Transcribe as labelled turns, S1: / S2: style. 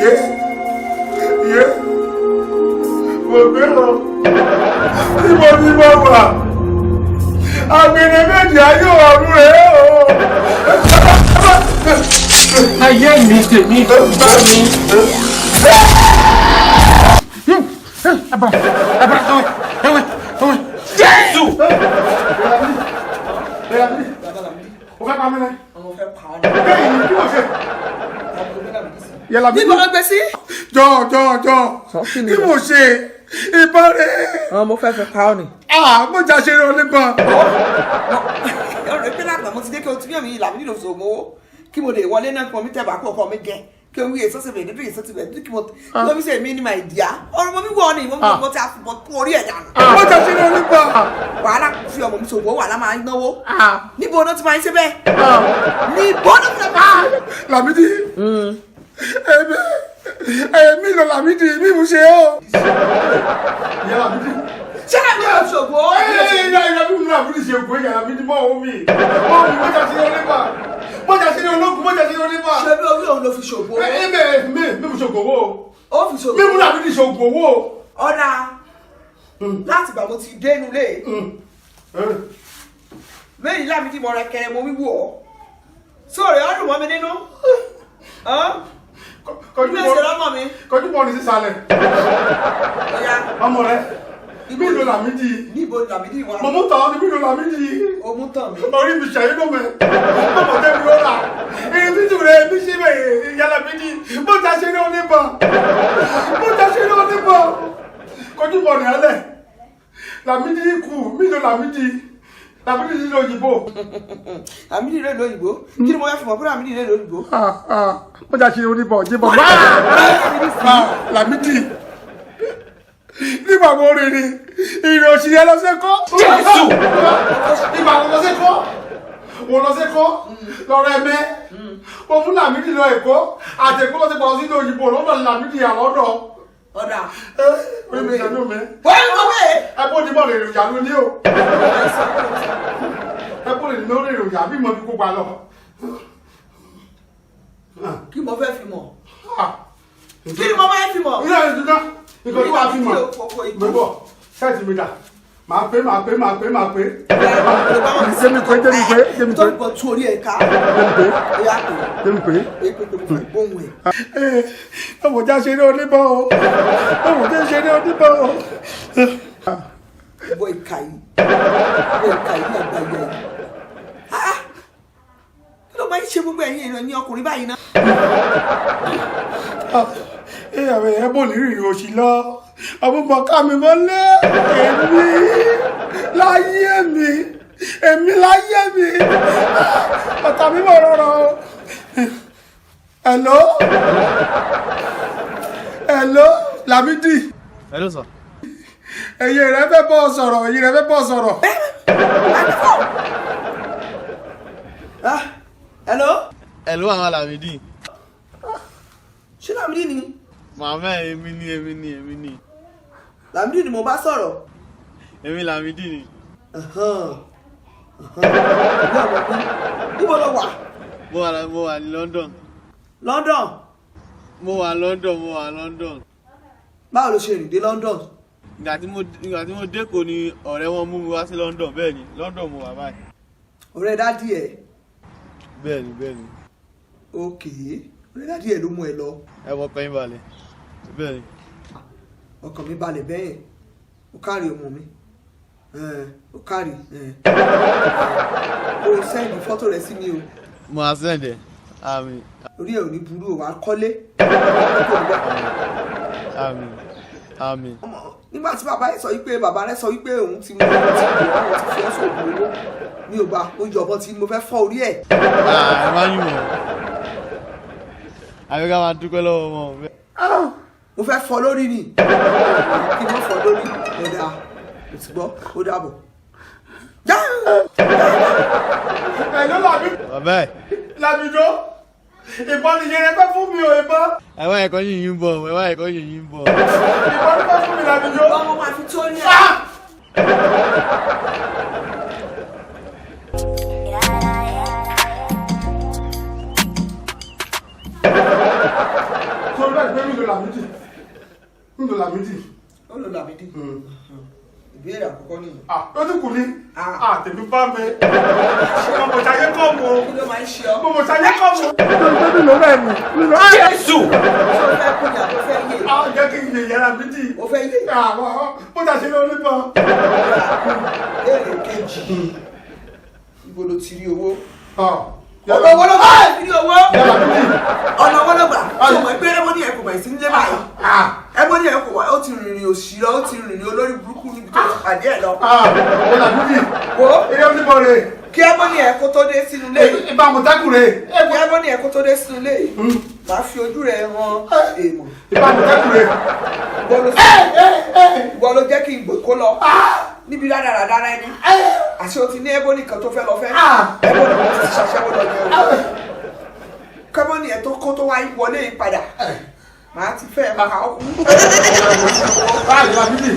S1: Yé yé, mo gbé o, níbo ni mo wà? Àgbèrè méjì ayé ọ̀run rẹ̀ o.
S2: Ayé mi, tèmi bá mi. Jésù.
S1: O fẹ́ pa mí ni.
S3: Ọmọ fẹ́ pa ọ́ ni.
S1: Bẹ́ẹ̀ ni kí ló ṣe? Yàrá mi.
S3: Níbo ló gbé sí?
S1: Jọ jọ jọ. Kí mo ṣe? Ìbọn rẹ̀.
S3: Ọmọ fẹ́ pa ọ́ ni.
S1: Ah, mo jà ṣe rán níbọn.
S3: Ọ̀rẹ́ pé lágbà mo ti dé kí o ti bí mi ìlànà nílò òṣogbo owó kí mo lè wọlé náà kí mo mi tẹ̀ bá kó ọkọ mi jẹ kí o wí èso ṣe bẹ̀rẹ̀ nítorí èso ti bẹ̀rẹ̀ kí mo kí o mi ṣe mí ní my dear. Ọ̀rọ̀ mo mi wọ̀ ni mo mi mo ti àfibọ̀ kún orí ẹ̀ dànù.
S1: Mo jà ṣe rán níbọn.
S3: Wàhálà fi ọmọ mi ṣòwò, wàhálà máa ń náwó. Níbo ló ti máa ń ṣe bẹ́ẹ̀? Níbo ló ti máa ń ṣe?
S1: Làmídì. Èmi èmi lọ Làmídì, mi mú ṣe o. Ìyá Làmídì.
S3: Ṣé làmídì ò ṣòwò?
S1: Ìyá ìyá mi mú Làmídì ṣe ògùn, ìyá Làmídì mọ́ òun mi. Mọ́ òun mo jà ṣe rán níbọn. Mo jà ṣe rán ológun, mo jà ṣe rán níbọn.
S3: Ṣé bí orí òun ló fi ṣòwò?
S1: Èmi mi mi mú ṣògùn owó.
S3: Ó fi ṣòwò.
S1: Mi mú Làmídì ṣògùn owó.
S3: Ọ̀dà láti ìgbà mo ti dé inú ilé lẹ́yìn Lámídì mo rẹ kẹrẹ mo wíwú ọ sóòrè ọdún mọ́ mi nínú.
S1: Kọjú
S3: Ilé ìṣẹ̀lẹ̀ ọmọ mi.
S1: Kọjú bọ́ọ̀lù sísàlẹ̀.
S3: Ọ̀ya.
S1: Ọmọ rẹ mi ló Làmídì.
S3: Níbo Làmídì wà?
S1: Mo mú tàn ní mi ló Làmídì.
S3: O mú tàn mí.
S1: Orí mi ṣẹ̀yìn ló mẹ́. Bọ́bọ̀ tẹ́ mi rọ́ra. Irin tútù rẹ̀ mi ṣe bẹ̀ ìyá Làmídì. Bó ta ṣe ní oníbọn. Bó ta ṣe ní oníbọn. Kọjú bọ́ọ̀lù ẹlẹ̀. Làmídì kù mí ló Làmídì. Làmídì nílò òyìnbó.
S3: Làmídì rẹ̀ lóyìnbó. Kí ni mo fẹ́ fi mọ̀ pé Làmídì rẹ̀ lóyìnbó?
S1: Bó ta ṣe ní oníbọn jíbọn. Làmídì. Nígbà wo rìn ni ìrìn òsì yẹn lọ sẹ́kọ́?
S2: Jésù.
S1: Nígbà wo lọ sẹ́kọ́? Wò lọ sẹ́kọ́? Lọ́rọ̀ ẹ̀mẹ́. Mo fún Làmídì lọ Èkó. Àtẹ̀kọ́ lọ sí pọ̀ sínú òyìnbó lọ́dọ̀ Làmídì àlọ́dọ̀.
S3: Ọ̀dà.
S1: Orí mi ṣàánú mi.
S3: Wọ́n ń kọ́ bẹ́ẹ̀.
S1: Ẹ bó ni bọ́ lè rìn ìyàlú ní o. Ẹ bó lè ní orí ìròyìn àbí mo fi kópa lọ.
S3: Kí mo fẹ́ fi mọ̀? Kí ni mo fẹ́ fi mọ̀?
S1: Ilé ìdúná nǹkan tó wàá fi mọ̀. Gbogbo sẹ́ẹ̀tì mi dà. Màá pé màá pé màá pé màá pé. Jẹ́mi pé jẹ́mi pé jẹ́mi pé.
S3: Tó ń bọ̀ tú orí ẹ̀ ká.
S1: Jẹ́mi pé.
S3: Ó yá pé.
S1: Jẹ́mi pé.
S3: Pé pé pé mo fẹ́ gbóhùn ẹ̀.
S1: Ọmọ já ṣe ní oníbọ̀ o. Ọmọ já ṣe ní oníbọ̀ o.
S3: Bọ́ ìka yìí. Bọ́ ìka yìí àgbà yìí. Kí ló máa ń ṣe gbogbo ẹ̀yin èèyàn ní ọkùnrin báyìí náà?
S1: Ìyàwó ẹ̀ bò ní rìnrìn òṣì lọ. Àbúmọ̀ ká mi mọ́lé. Èmi láyé mi. Èmi láyé mi. Ọ̀tá mi mọ̀ rọrọ o. Hello? Hello? Làmídì.
S4: Hello sir.
S1: Ẹ̀yin rẹ̀ fẹ́ bọ́ sọ̀rọ̀. Ẹ̀yin rẹ̀ fẹ́ bọ́ sọ̀rọ̀.
S3: Hello?
S4: Hello àwọn Làmídì.
S3: Ṣé Làmídì ni?
S4: Màmá èmi ni èmi ni èmi ni.
S3: Làmídì ni mo bá sọ̀rọ̀.
S4: Èmi Làmídì ni.
S3: Níbo lo wà?
S4: Mo wà ní London.
S3: London?
S4: Mo wà London, mo wà London.
S3: Báwo lo ṣe rìn dé London?
S4: Ìgbà tí mo dÉkòó ni ọ̀rẹ́ wọn mú mi wá sí London, bẹ́ẹ̀ ni London mo wà báyìí.
S3: Ọ̀rẹ́ dádì ẹ̀?
S4: Bẹ́ẹ̀ ni bẹ́ẹ̀ ni.
S3: Ok, ọ̀rẹ́ dádì ẹ̀ ló mú ẹ lọ.
S4: Ẹ wọ ọkàn yín balẹ̀, bẹ́ẹ̀ ni.
S3: Ọkàn mi balẹ̀ bẹ́ẹ̀, ó kárí ọmọ mi, ó kárí. O sẹ́ndì fọ́tò rẹ sí mi o.
S4: Mo á sẹ́ndì ẹ̀, àmín.
S3: Orí ẹ̀ ò ní burú o, wà á kọ́lé.
S4: Àmín, àmín.
S3: Nígbà tí bàbá yẹn sọ wípé bàbá rẹ sọ wípé òun ti mú òun ti bọ̀ òun ti fi ẹ́ sóògùn owó mi ò bá ó yọ ọbọ tí mo fẹ́ fọ́ orí ẹ̀.
S4: Ẹ má yín wọ̀ àbí ká máa dúpẹ́ lọ́wọ́ wọn.
S3: Mo fẹ́ fọ́ lórí ni kí n má fọ́ lórí ọ̀dà mo ti gbọ́ ó dàbọ̀.
S1: Hello Làmídì.
S4: Bàbá ẹ̀.
S1: Làmídì ìbọn ni yẹn fẹ́ fún mi o ìbọn.
S4: Ẹ wá ẹ̀kọ́ yìnyín ń bọ̀, ẹ wá ẹ̀kọ́ yìnyín ń bọ̀.
S1: Ìbọn ni fẹ́ fún mi Làmídì.
S3: Ọmọ máa fi tó ní ẹ̀.
S1: Sori bẹ́ẹ̀ gbé Nílò Làmídì. Nílò Làmídì.
S3: Ó lò Làmídì. Ìbéèrè àkọ́kọ́ nìyẹn.
S1: Ah, ó ti kù ní.
S3: Ah.
S1: Ah, tèmi bá mi. Mo mọ̀ ṣayé kọ́ mo.
S3: Kí ló máa ń ṣe ọ́?
S1: Mo mọ̀ ṣayé kọ́ mo. Nítorí ló rẹ̀ mí.
S2: Jésù.
S3: Ṣé o fẹ́ kú ni àbí o fẹ́ yè?
S1: Ah, jẹ́ kí n lè yẹra Làmídì.
S3: O fẹ́ yè?
S1: Ah, mo ṣàṣe lórí bọ̀.
S3: Béèrè kejì. Ibo ló ti rí owó?
S1: Ah,
S3: Ọ̀nà owó ló gbà ti rí owó.
S1: Yàrá Làmídì.
S3: Ọ̀nà owó ló gbà. Ṣé o mọ̀ pé ẹmọ ní ẹ̀kọ́ bẹ̀rẹ̀ sí nílé báyìí?
S1: Ah,
S3: Ẹmọ ní ẹ̀kọ́ wà ó ti rìnrìn òṣì lọ, ó ti rìnrìn olórí burúkú níbi tó ti pàdé ẹ̀ lọ.
S1: ah, yàrá Làmídì.
S3: Wo
S1: Eré oníbọ̀ rè.
S3: kí ẹmọ ní ẹ̀kọ́ tó dé sínú ilé yìí.
S1: Ibà àmọ̀tẹ́kùn rè.
S3: Kí ẹmọ ní ẹ̀kọ́ tó dé sínú ilé yìí. Màá fi ojú rẹ̀ hàn èèmọ̀.
S1: Ibà àmọ̀tẹ́kùn rè.
S3: Ìwọ ló ìwọ ló jẹ́ kí n gbò kó lọ níbi rádaràdára ẹni. Àṣé o ti ní ẹbọ nìkan tó fẹ́ lọ fẹ́. Ẹbọ nìkan ti ṣàṣẹ́wó lọ jẹ o. Kẹ́mọ́nì ẹ̀ tó kó tó wá wọlé yìí padà. Màá ti fẹ́ pa ọkùnrin.
S1: Ah, yàrá Làmídì.